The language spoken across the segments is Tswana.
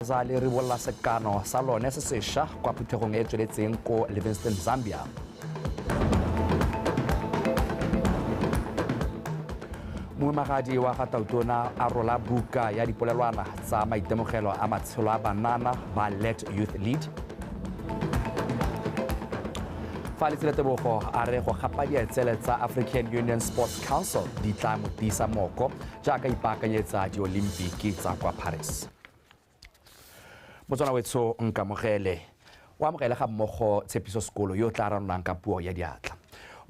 Za le ribolla sekano sa lone se sešwa kwa phuthegong e e tsweletseng ko Livingstone, Zambia. Mohumagadi wa ga Tautona a rola buka ya dipolelwana tsa maitemogelo a matshelo a banana ba Let Youth Lead. Fa Letsile Tebogo a re go gapa dietsele tsa African Union Sports Council di tla mo tiisa moko jaaka ipaakanyetsa diolimpiki tsa kwa Paris. Motswana wetsho nkamogele o amogele ga mmogo Tshepiso Sekolo yo o tla ranolang ka puo ya diatla.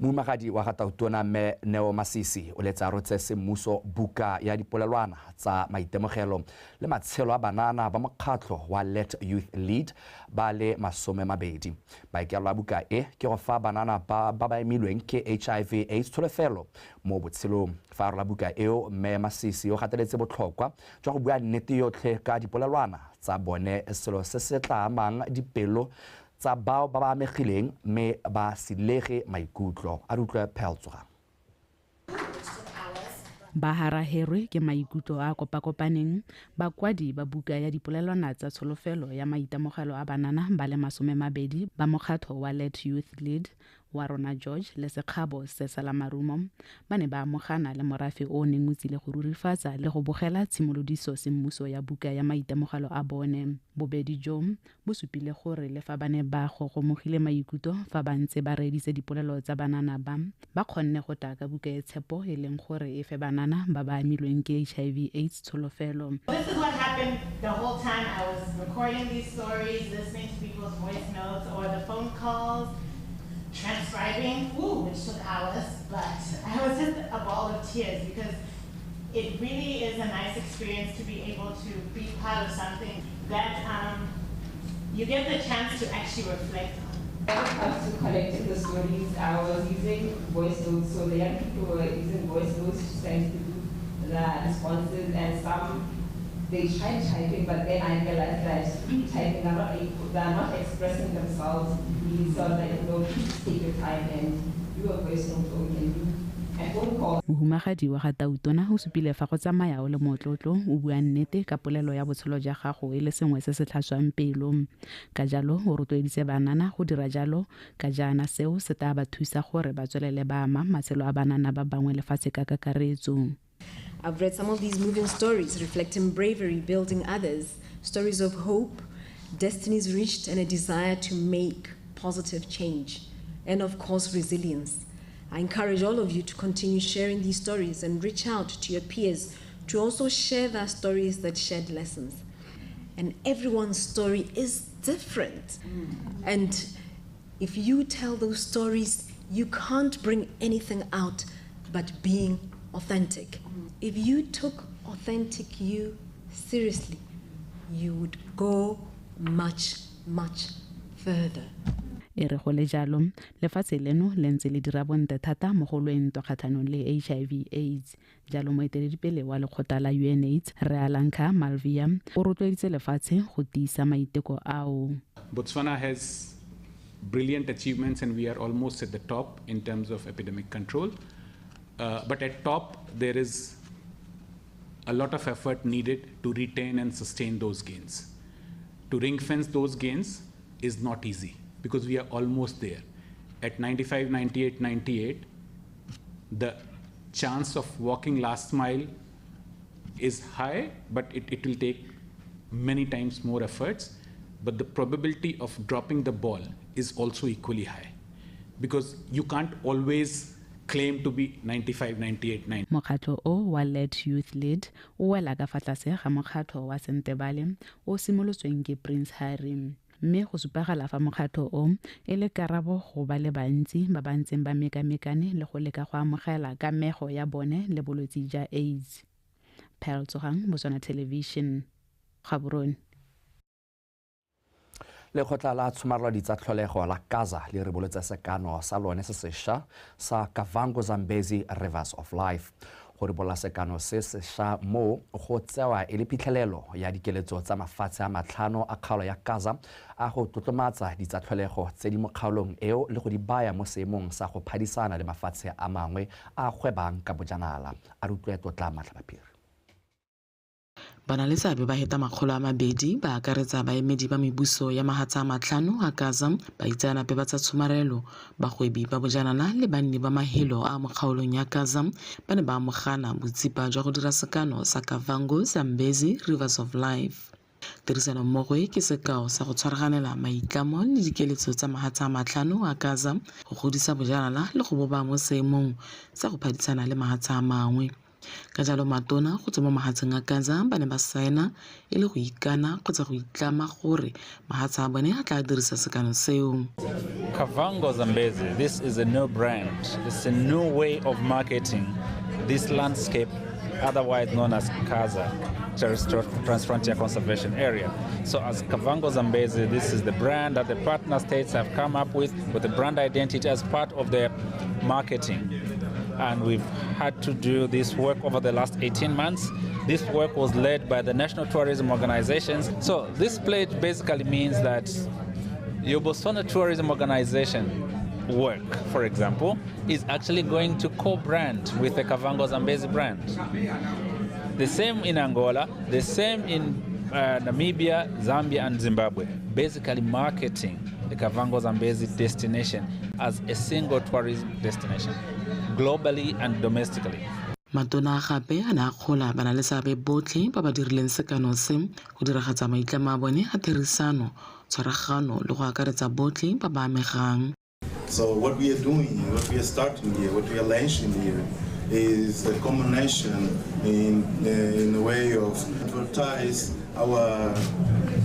Mohumagadi wa ga Tautona Mme Neo Masisi o letsa rotse semmuso buka ya dipolelwana tsa maitemogelo le matshelo a banana ba mokgatlho wa Let Youth Lead ba le 20. Maikaelelo a buka e ke go fa banana ba ba emilweng ke HIV AIDS tsholofelo mo botshelong. Fa a rola buka eo, Mme Masisi o gateletse botlhokwa jwa go bua nnete yotlhe ka dipolelwana tsa bone, selo se se tla amang dipelo tsa bao ba ba amegileng mme ba silege maikutlo. A re utlwe Pearl Tsogang. Ba haraherwe ke maikutlo a kopakopaneng, bakwadi ba buka ya dipolelwana tsa tsholofelo ya maitemogelo a banana ba le 20 ba mokgatlho wa Let Youth Lead wa rona George le Sekgabo Sesala Marumo ba ne ba amogana le morafe o o neng o tsile go rurifatsa le go bogela tshimolodiso semmuso ya buka ya maitemogelo a bone. Bobedi jo bo supile gore le fa ba ne ba gogomogile maikutlo fa ba ntse ba reeditse dipolelo tsa banana ba, ba kgonne go tla ka buka e tshepo e leng gore e fe banana ba ba amilweng ke HIV AIDS tsholofelo. This is what happened the whole time I was recording these stories, listening to people's voice notes or the phone calls, transcribing, ooh, which took hours, but I was just a ball of tears because it really is a nice experience to be able to be part of something that you get the chance to actually reflect on. When it comes to collecting the stories, I was using voice notes, so the young people were using voice notes to send through the responses, and some they tried typing, but then I realized that through typing they're not expressing themselves really. So I was like, no, please take your time and do a voice note, or we can do a phone call. Mohumagadi wa ga Tautona o supile fa go tsamaya o le motlotlo o bua nnete ka polelo ya botshelo jwa gago e le sengwe se se tlhatswang pelo. Ka jalo o rotloeditse banana go dira jalo ka jaana seo se tla ba thusa gore ba tswelele ba ama matshelo a banana ba bangwe lefatshe ka kakaretso. I've read some of these moving stories reflecting bravery, building others, stories of hope, destinies reached, and a desire to make positive change, and of course, resilience. I encourage all of you to continue sharing these stories and reach out to your peers to also share their stories that shed lessons. And everyone's story is different. And if you tell those stories, you can't bring anything out but being authentic. If you took authentic you seriously, you would go much, much further. E re go le jalo lefatshe leno le ntse le dira bontle thata mo go lweng ntwa kgatlhanong le HIV AIDS. Jalo moeteledipele wa lekgotla la UNAIDS Re Alanka Malviya o rotloeditse lefatshe go tiisa maiteko ao. Botswana has brilliant achievements and we are almost at the top in terms of epidemic control. But at top there is a lot of effort needed to retain and sustain those gains. To ring fence those gains is not easy because we are almost there. At 95, 98, 98, the chance of walking last mile is high, but it will take many times more efforts. But the probability of dropping the ball is also equally high because you can't always claim to be 95, 98, 9. Mokgatlho o wa Let Youth Lead o wela ka fa tlase ga mokgatlho wa Sentebale o simolotsweng ke Prince Harry. Mme go supagala fa mokgatlho o e le karabo go ba le bantsi ba ba ntseng ba mekamekane le go leka go amogela kamego ya bone le bolwetse jwa AIDS. Pearl Tsogang, Botswana Television, Gaborone. Lekgotla la tshomarelo ditsa tlholego la Kaza le ribolotse sekano sa lone se sešwa sa Kavango Zambezi Rivers of Life. Go ribolla sekano se sešwa mo go tsewa e le phitlhelelo ya dikeletso tsa mafatshe a matlhano a kgaolo ya Kaza a go tlotlomatsa ditsa tlholego tse di mo kgaolong eo le go di baya mo seemong sa go phadisana le mafatshe a mangwe a gwebang ka bojanala. A re utlwe tlotla Matlhabaphiri. Banaleseabe ba heta 200 ba akaretsa baemedi ba mebuso ya mahatshe a matlhano a Kaza, baitseanape ba tsa tshomarelo, bagwebi ba bojanala le banni ba mahelo a mo kgaolong ya Kaza ba ne ba amogana botsipa jwa go dira sekano sa Kavango Zambezi Rivers of Life. Tirisanommogo e ke sekao sa go tshwaraganela maitlamo le dikeletso tsa mahatshe a matlhano a Kaza go godisa bojanala le go bo baya mo seemong sa go phadisana le mahatshe a mangwe. Ka jalo matona go tswa mo mahatsheng a Kaza ba ne ba saena e le go ikana kgotsa go itlama gore mahatshe a bone a tla dirisa sekano seo. Kavango Zambezi, this is a new brand. It's a new way of marketing this landscape, otherwise known as Kaza, Transfrontier Conservation Area. So as Kavango Zambezi, this is the brand that the partner states have come up with the brand identity as part of their marketing. And we've had to do this work over the last 18 months. This work was led by the national tourism organizations. So this pledge basically means that your Botswana Tourism Organization work, for example, is actually going to co-brand with the Kavango Zambezi brand. The same in Angola, the same in Namibia, Zambia, and Zimbabwe. Basically marketing the Kavango Zambezi destination as a single tourism destination, globally and domestically. Matona gape a ne a kgola banaleseabe botlhe ba ba dirileng sekano se go diragatsa maitlamo a bone a therisano, tshwaragano le go akaretsa botlhe ba ba amegang. So what we are doing here, what we are starting here, what we are launching here is a combination in a way of advertise our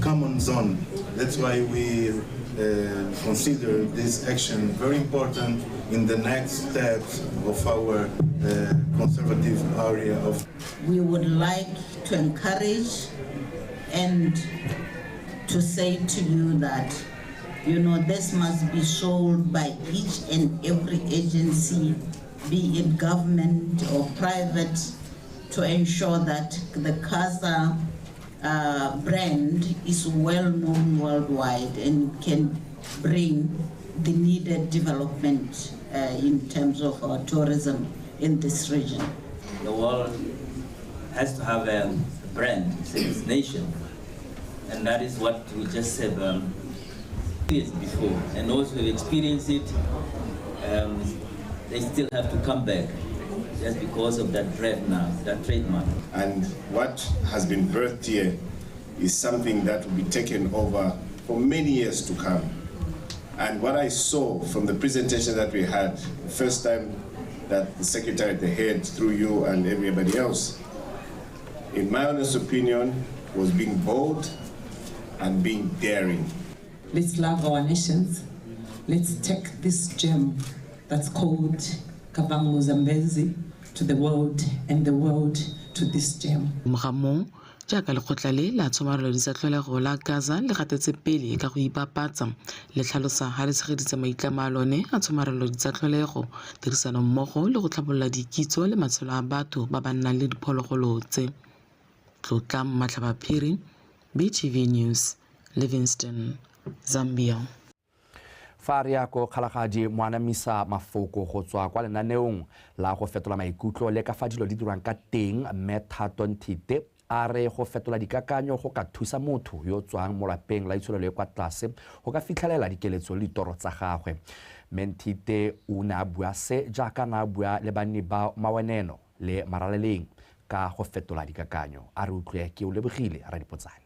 common zone. That's why we consider this action very important in the next steps of our conservative area of. We would like to encourage and to say to you that, you know, this must be sold by each and every agency, be it government or private, to ensure that the Kaza brand is well known worldwide and can bring the needed development in terms of our tourism in this region. The world has to have a brand, it's a destination, and that is what we just said years before. And those who have experienced it, they still have to come back just because of that brand now, that trademark. And what has been birthed here is something that will be taken over for many years to come. And what I saw from the presentation that we had, the first time that the secretary at the head, through you and everybody else, in my honest opinion, was being bold and being daring. Let's love our nations. Let's take this gem that's called Kavango Zambezi to the world and the world to this gem. Mogamong, jaaka lekgotla le la tshomarelo di tsa tlholego la Kaza le gatetse pele ka go ipapatsa le tlhalosa ha le tshegeditse maitlamo a lone a tshomarelo di tsa tlholego, tirisano mmogo le go tlhabolola dikitso le matshelo a batho ba ba nnang le diphologolo tse. Tlotla Matlhabaphiri, BTV News, Livingstone, Zambia. Fa re ya ko Kgalagadi moanamisa mafoko go tswa kwa lenaneong la go fetola maikutlo le ka fa dilo di dirwang ka teng, mme Thato Nthite a re go fetola dikakanyo go ka thusa motho yo tswang mo lapeng la itsholelo e kwa tlase go ka fitlhelela dikeletso le ditoro tsa gagwe. Mme Nthite o ne a bua se jaaka na a bua le banni ba Maweneno le Maraleleng ka go fetola dikakanyo. A re utlwe ke o lebogile Radipotsane.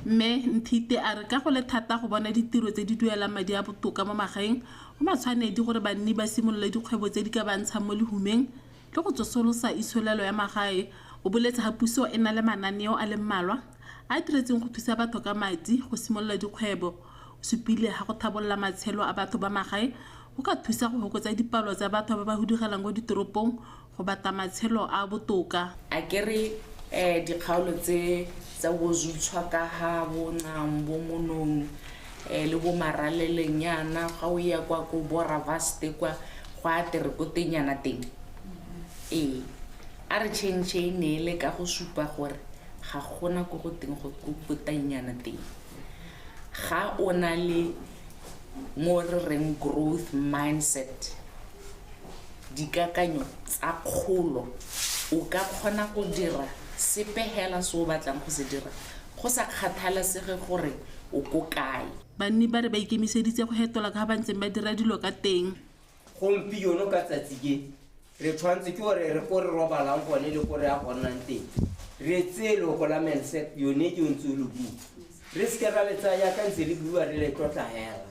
Mme Nthite a re ka go le thata go bona ditiro tse di duelang madi a botoka mo magaeng, go matshwanedi gore banni ba simolole dikgwebo tse di ka ba ntshang mo lehumeng le go tsosolosa itsholelo ya magae. O boletse ga puso e na le mananeo a le mmalwa a diretseng go thusa batho ka madi go simolola dikgwebo. O supile ga go thabolola matshelo a batho ba magae go ka thusa go fokotsa dipalo tsa batho ba ba hudugelang ko ditoropong go batla matshelo a botoka. A ke re dikgaolo tse tsa bo Zutshwa ka ha bo Nang bo Monong le bo Maraleleng yana ga o ya kwa ko bo Ravaste kwa go a tere ko tenyana teng. Ee, a re change e ne le ka go supa gore ga gona ko go teng go ko tanyana teng. Ga o na le mo re reng growth mindset, dikakanyo tsa kgolo, o ka kgona go dira Sepe hela se o batlang go se dira go sa kgathalesege gore o ko kae. Banni ba re ba ikemiseditse go hetola ka ba ntseng ba dira dilo ka teng. Gompieno ka tsatsi ke re tshwanetse ke gore re ko re robalang gone le ko re ya go nnang teng re tseye loko la mensek yone ke ntse o le bua re seke ra le tsaya ka ntse le bua re le tlotla hela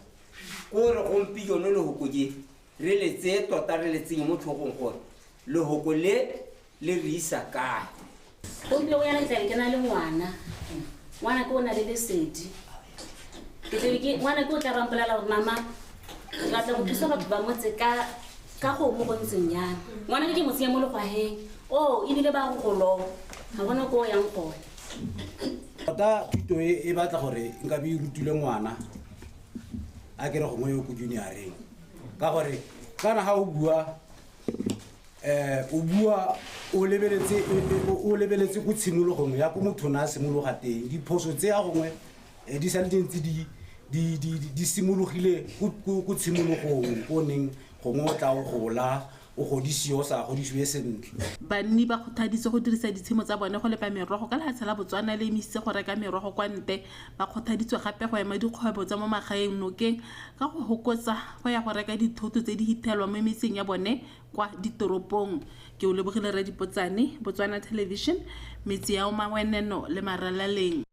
ko re gompieno lehoko ke re le tseye tota re le tsenye mo tlhogong gore lehoko le le re isa kae. Gompieno yana ke tlabe ke na le ngwana, ngwana ke o na le lesedi, ke tlabe ke ngwana ke o tla rampolela gore mama ke batla go thusa batho ba motse ka go mo go ntseng yana, ngwana ke mo tsenya mo legwaheng o ebile ba go goloa ga gona ko o yang gone. Tota thuto e batla gore nka be e rutile ngwana a kere gongwe yo ko junior-eng ka gore kana ga o bua o bua o lebeletse ko tshimologong ya ko motho na a simologa teng diphoso tse ya gongwe di sale dintse di simologile ko tshimologong ko neng gongwe o tla o gola o godisiwe o sa godisiwe sentle. Banni ba kgothaditswe go dirisa ditshimo tsa bone go lepa merogo ka lehatshe la Botswana le emisitse go reka merogo kwa ntle. Ba kgothaditswe gape go ema dikgwebo tsa mo magaeng nokeng ka go hokotsa go ya go reka dithoto tse di hithelwang mo metseng ya bone kwa ditoropong. Ke o lebogile Radipotsane, Botswana Television, metse ya Omaweneno le Maralaleng.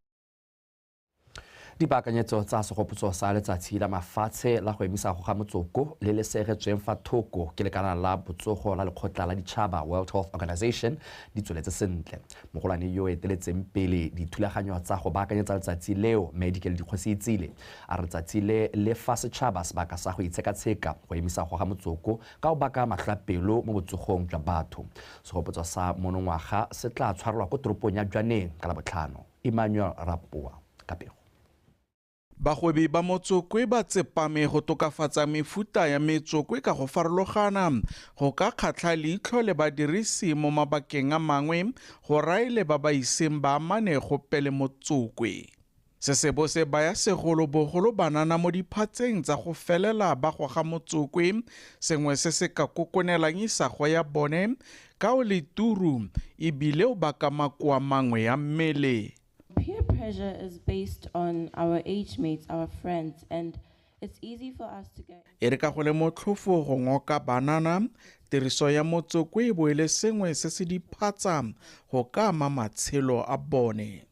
Dipaakanyetso tsa segopotso sa letsatsi la mafatshe la go emisa go ga motsoko le le segetsweng fa thoko ke lekala la botsogo la lekgotla la ditšhaba World Health Organization di tsweletse sentle. Mogolwane yo eteletseng pele dithulaganyo tsa go baakanyetsa letsatsi leo Medical Dikgositsile a re letsatsi le le fa setšhaba sebaka sa go itshekatsheka go emisa go ga motsoko ka o baka matlhapelo mo botsogong jwa batho. Segopotso sa monongwaga se tla tshwarelwa ko toropong ya Jwaneng ka Labotlhano. Emmanuel Rapoa ka pego. Bagwebi ba motsokwe ba tsepame go tokafatsa mefuta ya metsokwe ka go farologana go ka kgatlha leitlho le badirisi mo mabakeng a mangwe go raele ba ba iseng ba amane gope le motsokwe. Se se bo se baya segolobogolo banana mo diphatseng tsa go felela ba goga motsokwe, sengwe se se ka kokonelang isago ya bone ka o le turu ebile o baka makoa mangwe ya mmele. Peer pressure is based on our age mates, our friends, and it's easy for us to get. E re ka go le motlhofo go ngoka banana, tiriso ya motsoko e bo e le sengwe se se diphatsa go ka ama matshelo a bone.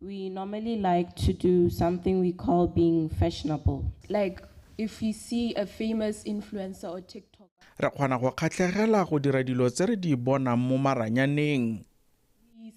We normally like to do something we call being fashionable. Like if we see a famous influencer or TikTok. Re kgona go kgatlhegela go dira dilo tse re di bonang mo maranyaneng.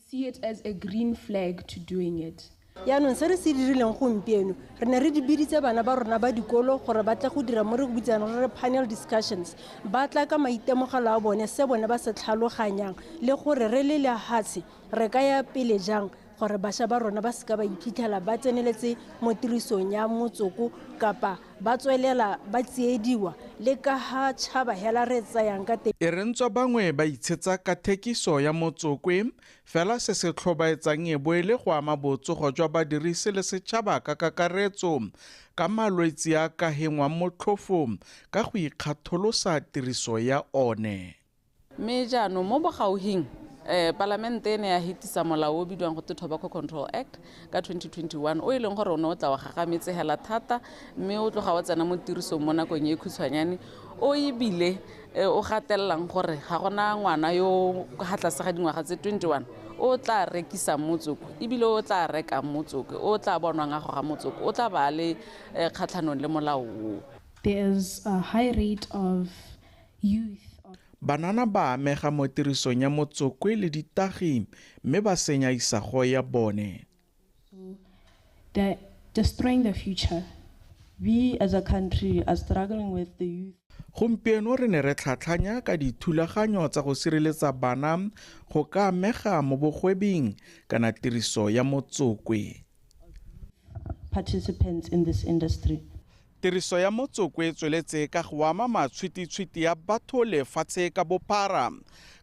See it as a green flag to doing it. Yaanong se re se dirileng gompieno re ne re di biditse bana ba rona ba dikolo gore ba tle go dira mo re go bitsang re panel discussions, ba tla ka maitemogelo a bone se bone ba se tlhaloganyang le gore re le lehatshe re ka ya pele jang gore bašwa ba rona ba seka ba iphitlhela ba tseneletse mo tirisong ya motsoko kapa ba tswelela ba tsiediwa le ka ha tšhaba hela re tsayang ka teng. E re ntswa bangwe ba itshetsa ka thekiso ya motsokwe fela se se tlhobaetsang e bo e le go ama botsogo jwa badirisi le setšhaba ka kakaretso ka malwetse a ka hengwang motlhofo ka go ikgatholosa tiriso ya one. Mme jaanong mo bogauhing palamente e ne ya hetisa molao o bidiwang go Tobacco Control Act ka 2021 o e leng gore o ne o tla wa gagametse hela thata mme o tloga wa tsena mo tirisong mo nakong e khutshwanyane o ebile o gatellang gore ga gona ngwana yo ga tlase ga dingwaga tse 21 o tla rekisa motsoko ebile o tla reka motsoko o tla bonwang a goga motsoko o tla ba le kgatlhanong le molao o. There is a high rate of youth. Banana ba amega mo tirisong ya motsokwe le ditagi mme ba senya isago ya bone. So they're destroying the future. We as a country are struggling with the youth. Gompieno re ne re tlhatlhanya ka dithulaganyo tsa go sireletsa bana go ka amega mo bogwebing kana tiriso ya motsokwe. Participants in this industry. Tiriso ya motsoko e tsweletse ka go ama matshwititshwiti ya batho lefatshe ka bophara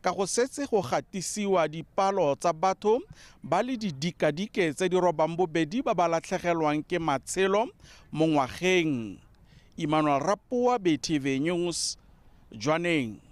ka go setse go gatisiwa dipalo tsa batho ba le didikadike tse di robang bobedi ba ba latlhegelwang ke matshelo mo ngwageng. Emmanuel Rapoa, BTV News, Jwaneng.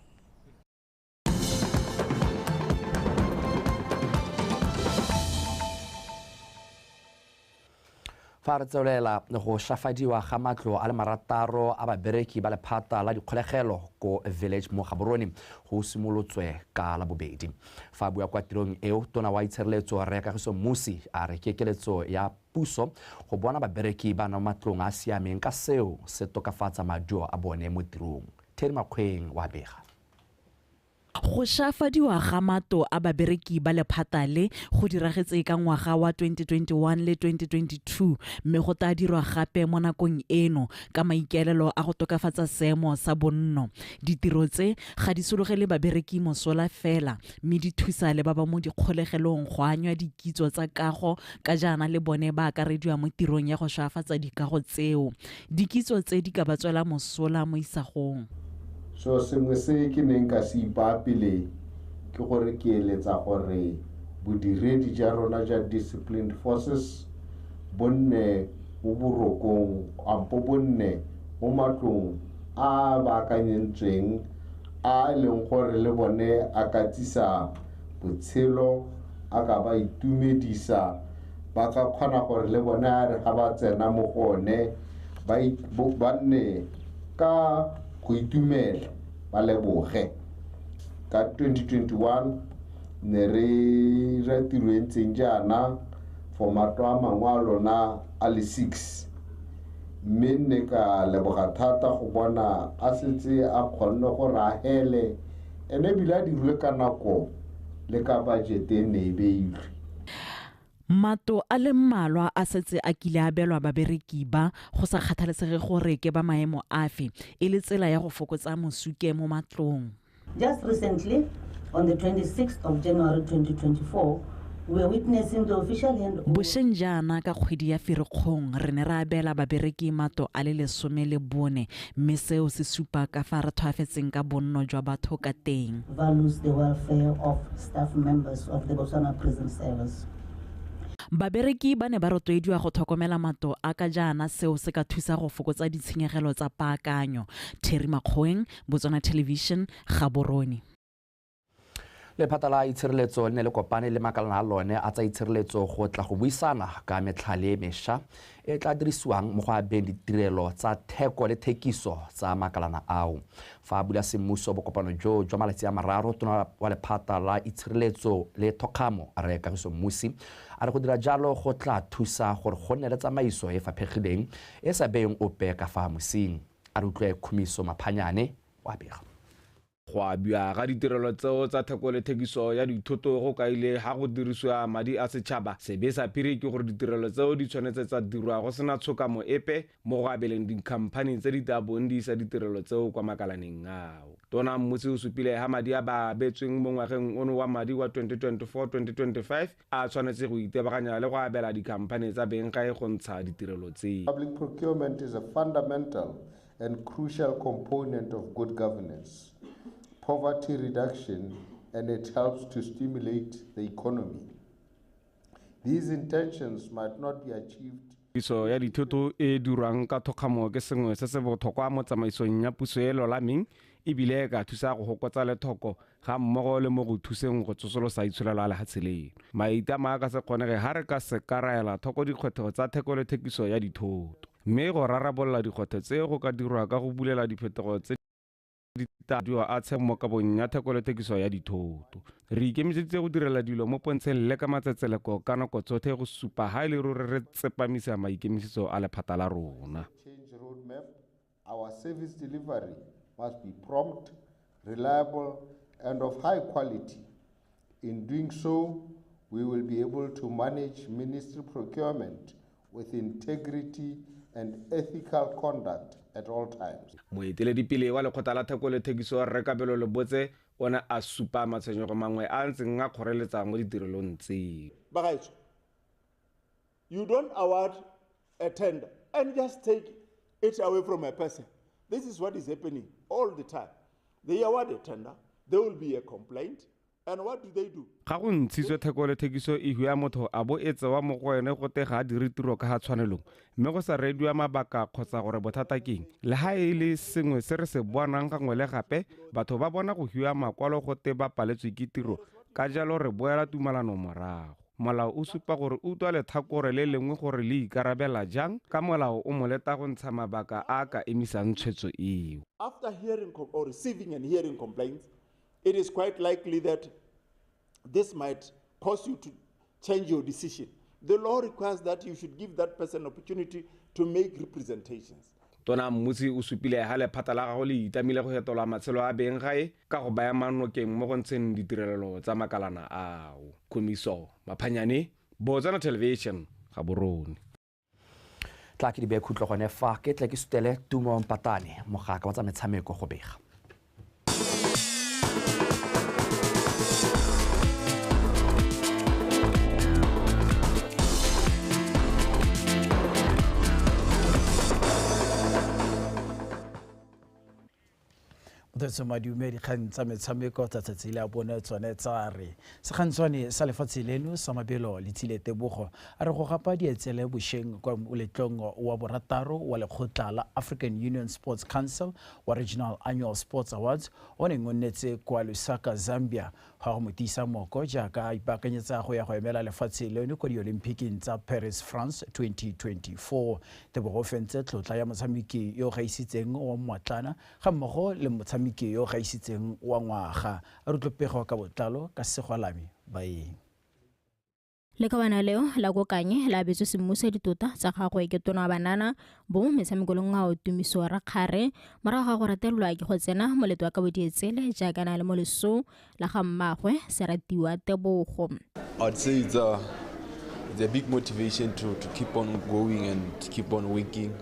Fa re tswelela go shafadiwa ga matlo a le marataro a babereki ba lephata la dikgolegelo ko Village mo Gaborone go simolotswe ka Labobedi. Fa bua kwa tirong eo, tona wa itshireletso Rre Kagiso Mmusi a re ke keletso ya puso go bona babereki ba nna mo matlong a siameng ka seo se tokafatsa maduo a bone mo tirong. Terry Makgweng wa bega. Go shafadiwa ga matlo a babereki ba lephata le go diragetse ka ngwaga wa 2021 le 2022 mme go tla dirwa gape mo nakong eno ka maikaelelo a go tokafatsa seemo sa bonno. Ditiro tse ga di sologele babereki mosola fela mme di thusa le ba ba mo dikgolegelong go anywa dikitso tsa kago ka jaana le bone ba akarediwa mo tirong ya go shafatsa dikago tseo. Dikitso tse di ka ba tswela mosola mo isagong. So sengwe se ke neng ka se ipaa pele ke gore ke eletsa gore bodiredi ja rona ja disciplined forces bo nne mo borokong ampo bo nne mo matlong a baakanyetsweng a e leng gore le bone a ka tsisa botshelo, a ka ba itumedisa, ba ka kgona gore le bone a re ga ba tsena mo go one ba nne ka go itumela ba leboge. Ka 2021 ne re ra tiro e ntseng jaana for matlo a mangwe a lona a le 6, mme nne ka leboga thata go bona a setse a kgonne gore a hele ene ebile a dirilwe ka nako le ka budget e ne e beilwe. Matlo a le mmalwa a setse a kile a abelwa babereki ba go sa kgathalesege gore ke ba maemo afe e le tsela ya go fokotsa mosuke mo matlong. Just recently, on the 26th of January 2024, we are witnessing the official handover. Bošeng jaana ka kgwedi ya Ferikgong re ne ra abela babereki matlo a le 14 mme seo se supa ka fa re tlhoafetseng ka bonno jwa batho ka teng. Values the welfare of staff members of the Botswana Prison Service. Babereki ba ne ba rotloediwa go tlhokomela matlo a ka jaana seo se ka thusa go fokotsa ditshenyegelo tsa paakanyo. Terry Makgweng, Botswana Television, Gaborone. Lephata la itshireletso le ne le kopane le makalana a lone a tsa itshireletso go tla go buisana ka metlhale e mešwa e tla dirisiwang mo go abeng ditirelo tsa theko le thekiso tsa makalana ao. Fa a bula semmuso bokopano jo jwa malatsi a mararo, tona wa lephata la itshireletso le thokgamo Rre Kagiso Mmusi a re go dira jalo go tla thusa gore go nne le tsamaiso e faphegileng e sa beyeng ope ka fa mosing. A re utlwe Khumiso Maphanyane wa bega. Go abiwa ga ditirelo tseo tsa theko le thekiso ya dithoto go kaile ga go dirisiwa madi a setšhaba. Sebe sa phiri ke gore ditirelo tseo di tshwanetse tsa dirwa go sena tshokamo epe mo go abeleng dikhamphani tse di tla bong di isa ditirelo tseo kwa makalaneng ao. Tona Mmusi o supile ha madi a ba abetsweng mo ngwageng ono wa madi wa 2024-2025 a tshwanetse go itebaganya le go abela dikhamphani tsa benggae go ntsha ditirelo tse. Public procurement is a fundamental and crucial component of good governance, poverty reduction, and it helps to stimulate the economy. These intentions might not be achieved. Puso ya dithoto e dirwang ka thokgamo ke sengwe se se botlhokwa mo tsamaisong ya puso e lolameng ebile e ka thusa go fokotsa lethoko ga mmogo le mo go thuseng go tsosolosa itsholelo ya lefatshe leno. Maitlamo a ka se kgonege ga re ka se ka ra ela tlhoko dikgwetlho tsa theko le thekiso ya dithoto, mme go rarabolola dikgwetlho tse go ka dirwa ka go bulela diphetogo tse di a tsheng mo kabong ya theko le thekiso ya dithoto. Re ikemiseditse go direla dilo mo pontsheng le ka matsetseleko ka nako tsotlhe go supa ha e le ruri re tsepamisa maikemisetso a lephata la rona. Change roadmap, our service delivery must be prompt, reliable, and of high quality. In doing so, we will be able to manage ministry procurement with integrity and ethical conduct at all times. Moeteledipele wa lekgotla la theko le thekiso Rre Kabelo Lebotse o ne a supa matshwenyego mangwe a ntseng a kgoreletsa mo ditirelong tseo. Bagaetsho, you don't award a tender and just take it away from a person. This is what is happening all the time. They award a tender, there will be a complaint, and what do they do? Ga go ntshitswe theko le thekiso e hua motho a bo e tsewa mo go ene go te ga a dire tiro ka ga tshwanelong, mme go sa reediwa mabaka kgotsa gore bothata keng. Le ha e le sengwe se re se bonang gangwe le gape, batho ba bona go hua makwalo go te ba paletswe ke tiro, ka jalo re boela tumalano morago. Molao o supa gore utlwa letlhakore le lengwe gore le ikarabela jang ka molao o mo leta go ntsha mabaka a a ka emisang tshwetso eo. After hearing or receiving and hearing complaints, it is quite likely that this might cause you to change your decision. The law requires that you should give that person opportunity to make representations. Tona Mmusi o supile ha lephata la gagwe le itamile go fetola matshelo a beng gae ka go baya manokeng mo go ntsheng ditirelo tsa makalana ao. Khumiso Maphanyane, Botswana Television, Gaborone. Tla ke di beye khutlo gone fa ke tle ke sutele Tumo Mpatane, mogaka wa tsa metshameko go bega. Motho madume dikgang tsa metshameko tsa tsatsi la bone tsone tsa re sekgantshwane sa lefatshe leno sa mabelo Letsile Tebogo a re go gapa dietsele bošeng kwa moletlong wa borataro wa lekgotla la African Union Sports Council wa Regional Annual Sports Awards o neng o nnetse kwa Lusaka, Zambia, ga go mo tiisa moko jaaka a ipaakanyetsa go ya go emela lefatshe leno kwa diolimphiking tsa Paris, France 2024. Tebogo o fentse tlotla ya motshameki yo o gaisitseng wa mmotlana ga mmogo le motshameki yo o gaisitseng wa ngwaga. A re utlwe ka botlalo ka Segwalame Baeng. Lekawana leo la Kokanye la abetswe semmuso ditota tsa gagwe ke tona wa banana bo metshameko le ngwao Tumiso Rakgare morago ga go ratelelwa ke go tsena moletlo wa kabo dietsele jaaka na le mo lesong la ga mmagwe Seratiwa Tebogo. I'd say it's a big motivation to keep on going and to keep on working.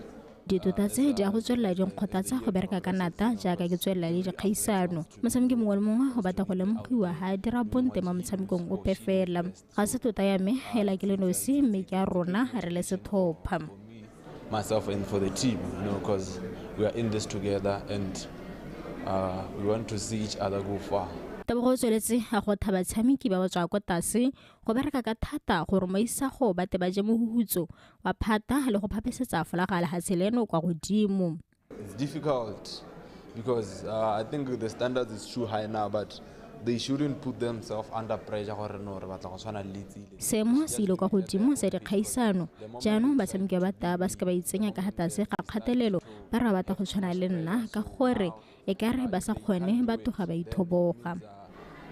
Ditota tse di a go tswelela di nkgothatsa go bereka ka nata jaaka ke tswelela le dikgaisano. Motshameki mongwe le mongwe o batla go lemogiwa ha a dira bonte mo motshamekong ope fela. Ga se tota ya me hela ke le nosi mme ke a rona re le setlhopha. Myself and for the team, you know, because we are in this together and we want to see each other go far. Tebogo o tsweletse a go thaba batshameki ba ba tswa kwa tlase go bereka ka thata gore mo isago ba te ba je mohuhutso wa phata le go phaphesetsa folaga lehatshe leno kwa godimo. It's difficult because I think the standards is too high now, but they shouldn't put themselves under pressure gore no re batla go tshwana le Letsile. Seemo se ile kwa godimo sa dikgaisano jaanong batshameki ba ta ba seka ba itsenya ka tlase ga kgatelelo ba re ba batla go tshwana le nna ka gore e ka re ba sa kgone ba tloga ba ithoboga.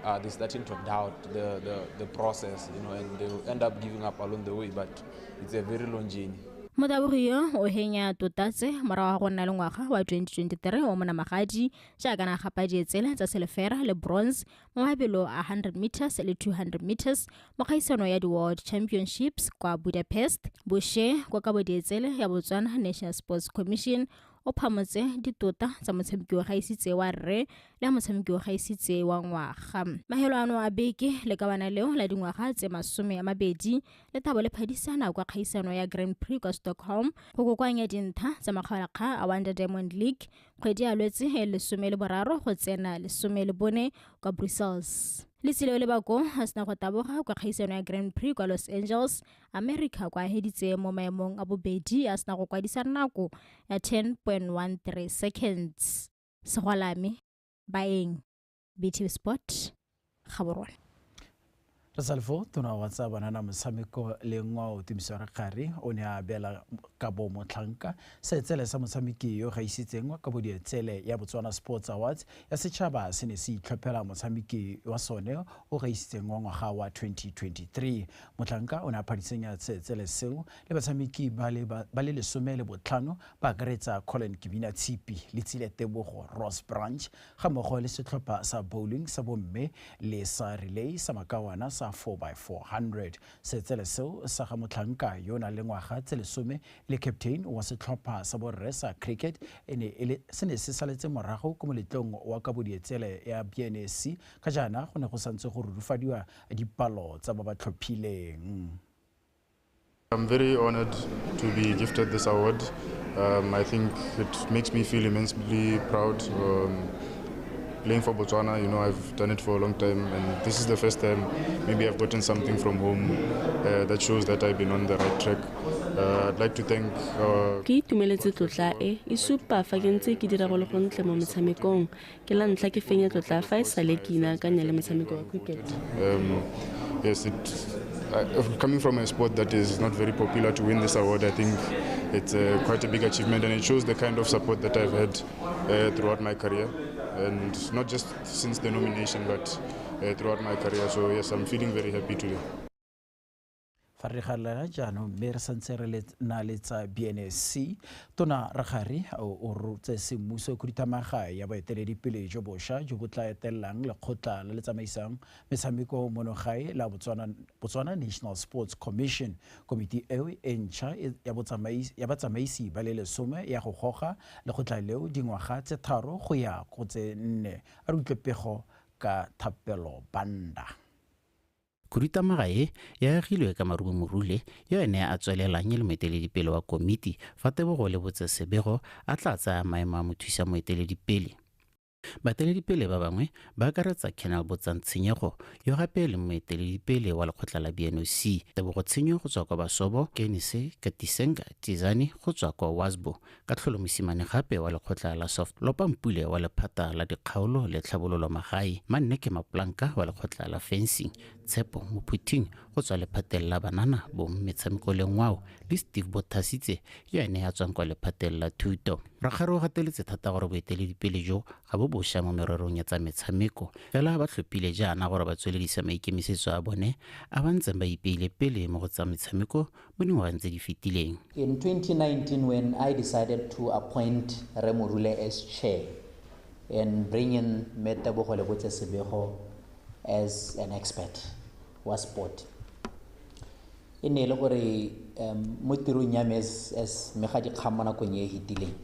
They're starting to doubt the process, you know, and they will end up giving up along the way, but it's a very long journey. Motabogi yo o henya tota tse morago ga go nna le ngwaga wa 2023 wa monamagadi jaaka na gapa dietsele tsa silefera le bronze mo mabelo a 100 meters le 200 meters mo kgaisano ya di-World Championships kwa Budapest. Boše kwa kabo dietsele ya Botswana National Sports Commission o phamotse ditota tsa motshameki wa gaisitse wa rre le motshameki wa gaisitse wa ngwaga. Mahelo ano a beke le kawana leo la dingwaga tse 20 le thabo le phadisana kwa kgaisano ya Grand Prix kwa Stockholm go kokoanya dintha tsa makgaolakgang a Wanda Diamond League kgwedi ya Lwetse e 13 go tsena 14 kwa Brussels. Letsile le bako a sena go taboga kwa kgaisano ya Grand Prix kwa Los Angeles, America kwa heditse mo maemong a bobedi a sena go kwadisa nako ya 10.13 seconds. Segwalame Baeng, BTV Sport, Gaborone. Re sa le foo, tona wa tsa banana motshameko le ngwao Tumiso Rakgare o ne a abela kabo motlhanka seetsele sa motshameki yo gaisitseng wa kabo dietsele ya Botswana Sports Awards ya setšhaba se ne se itlhophela motshameki wa sone o gaisitseng wa ngwaga wa 2023. Motlhanka o ne a phadisanya seetsele seo le batshameki ba le 15 ba akaretsa Colin Kibina Tshipi, Letsile Tebogo, Ross Branch ga mmogo le setlhopha sa bowling sa bomme le sa relay sa makawana sa 4x400. Seetsele seo sa ga motlhanka yo o nang le ngwaga tse 10 le captain wa setlhopha sa borre sa cricket se ne se saletse morago ko moletlong wa kabo dietsele ya BNSC ka jaana go ne go santse go rurufadiwa dipalo tsa ba ba tlhophileng. I'm very honored to be gifted this award. I think it makes me feel immensely proud. Playing for Botswana, you know, I've done it for a long time, and this is the first time maybe I've gotten something from home that shows that I've been on the right track. I'd like to thank Ke itumeletse tlotla e e supa fa ke ntse ke dira go le gontle mo metshamekong. Ke la ntlha ke fenya tlotla fa e sale ke inaakanya le motshameko wa cricket. Yes, Coming from a sport that is not very popular, to win this award, I think it's quite a big achievement, and it shows the kind of support that I've had throughout my career, and not just since the nomination, but throughout my career. So yes, I'm feeling very happy today. Fa re galela jaanong mme re santse re na le tsa BNSC, Tona Rakgare o rotse semmuso khuduthamaga ya boeteledipele jo bošwa jo bo tla etelelang lekgotla le le tsamaisang metshameko mono gae la Botswana National Sports Commission. Komiti eo e ntšha ya batsamaisi ba le 10 ya go goga lekgotla leo dingwaga tse 3 go ya go tse 4. A re utlwe pego ka Thapelo Banda. Khuduthamaga e e agilwe ka Marumo Morule yo ene a tswelelang e le moeteledipele wa komiti fa Tebogo Lebotse Sebego a tla tsaya maemo a mothusa moeteledipele. Baeteledipele ba bangwe ba akaretsa Kenal Botsang Tshenyego yo gape e leng moeteledipele wa lekgotla la BNOC, Tebogo Tshenyo go tswa kwa Basobo, Kenise Katisenga Tizane go tswa kwa Wasbo, Katlholo Mosimane gape wa lekgotla la Soft, Lopa Mpule wa lephata la dikgaolo le tlhabololo magae, Manneke Maplanka wa lekgotla la fencing, Tshepo Mophuting go tswa lephateng la banana bong metshameko le ngwao, le Steve Bothasitse yo ene a tswang kwa lephateng la thuto. Rakgare o gateletse thata gore boeteledipele jo ga bo bošwa mo mererong ya tsa metshameko, fela ba tlhophile jaana gore ba tsweledisa maikemisetso a bone a ba ntseng ba ipeile pele mo go tsa metshameko mo dingwageng tse di fetileng. In 2019, when I decided to appoint Remorule as chair and bring in Tebogo Lebotse Sebego as an expert wa sport, e ne e le gore mo tirong ya me as mmegadikgang mo nakong e e fetileng,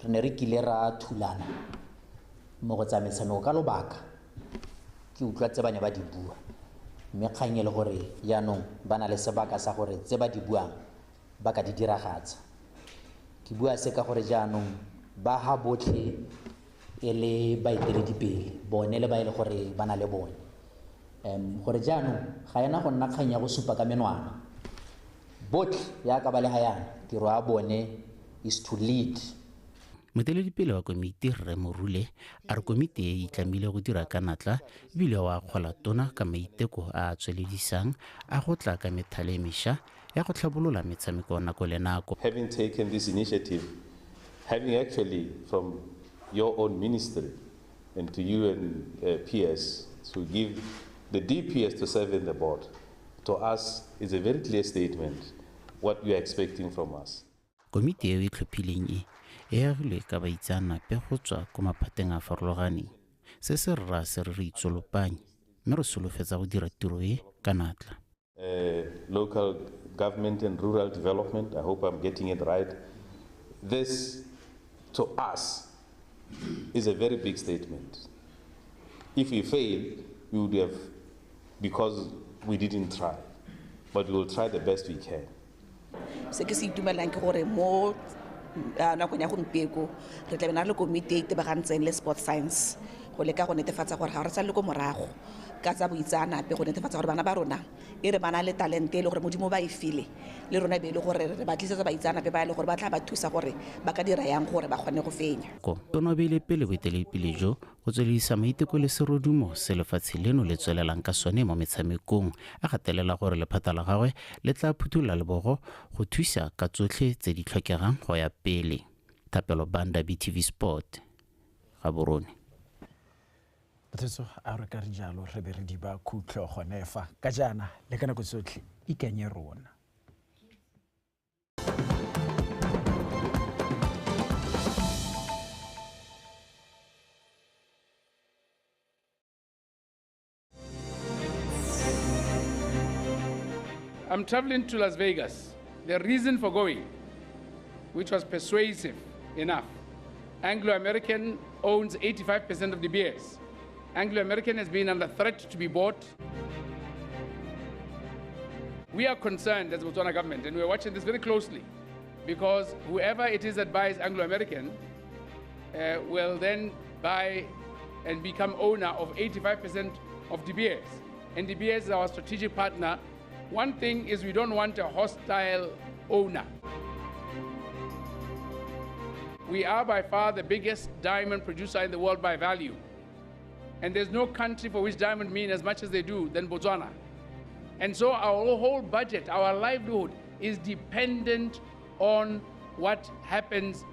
re ne re kile ra thulana mo go tsa metshameko ka lobaka ke utlwa tse ba ne ba di bua, mme kgang e le gore jaanong ba na le sebaka sa gore tse ba di buang ba ka di diragatsa. Ke bua se ka gore jaanong ba ha botlhe e le baeteledipele bone le ba e le gore ba na le bone, gore jaanong ga ena go nna kgang ya go supa ka menwana, botlhe yaka ba le ga yana tiro ya bone is to lead. Moeteledipele wa komiti Rre Morule a re komiti e itlamile go dira ka natla ebile wa akgola tona ka maiteko a a tsweledisang a go tla ka methale e mešwa ya go tlhabolola metshameko nako le nako. Having taken this initiative, having actually from your own ministry and to you and PS to give the DPS to serve in the board, to us is a very clear statement what you are expecting from us. Komiti eo e tlhophileng e e agilwe ka baitseanape go tswa ko maphateng a farologaneng. Se se rra se re itsolopanye mme re solofetsa go dira tiro e ka natla. Local government and rural development, I hope I'm getting it right. This to us is a very big statement. If we fail, we would have, because we didn't try, but we will try the best we can. Se ke se itumelang ke gore mo nakong ya gompieko re tla be na le komiti e itebagantseng le sport science go leka go netefatsa gore ga re sa le ko morago ka tsa boitseanape, go netefatsa gore bana ba rona e re ba na le talente e le gore Modimo ba e file le rona be e le gore re ba tlisetsa baitseanape ba e le gore ba tla ba thusa gore ba ka dira yang gore ba kgone go fenya. Tona o beile pele boeteledipele jo go tsweledisa maiteko le serodumo se lefatshe leno le tswelelang ka sone mo metshamekong, a gatelela gore lephata la gagwe le tla phuthulola lebogo go thusa ka tsotlhe tse di tlhokegang go ya pele. Thapelo Banda, BTV Sport, Gaborone. Batho a re ka re jalo re be re di ba khutlo gone fa ka jaana le ka nako tsotlhe ikanye rona. I'm traveling to Las Vegas. The reason for going, which was persuasive enough, Anglo-American owns 85% of De Beers. Anglo-American has been under threat to be bought. We are concerned as the Botswana government, and we are watching this very closely, because whoever it is that buys Anglo-American will then buy and become owner of 85% of De Beers. And De Beers is our strategic partner. One thing is we don't want a hostile owner. We are by far the biggest diamond producer in the world by value. And there's no country for which diamond mean as much as they do than Botswana. And so our whole budget, our livelihood is dependent on what happens.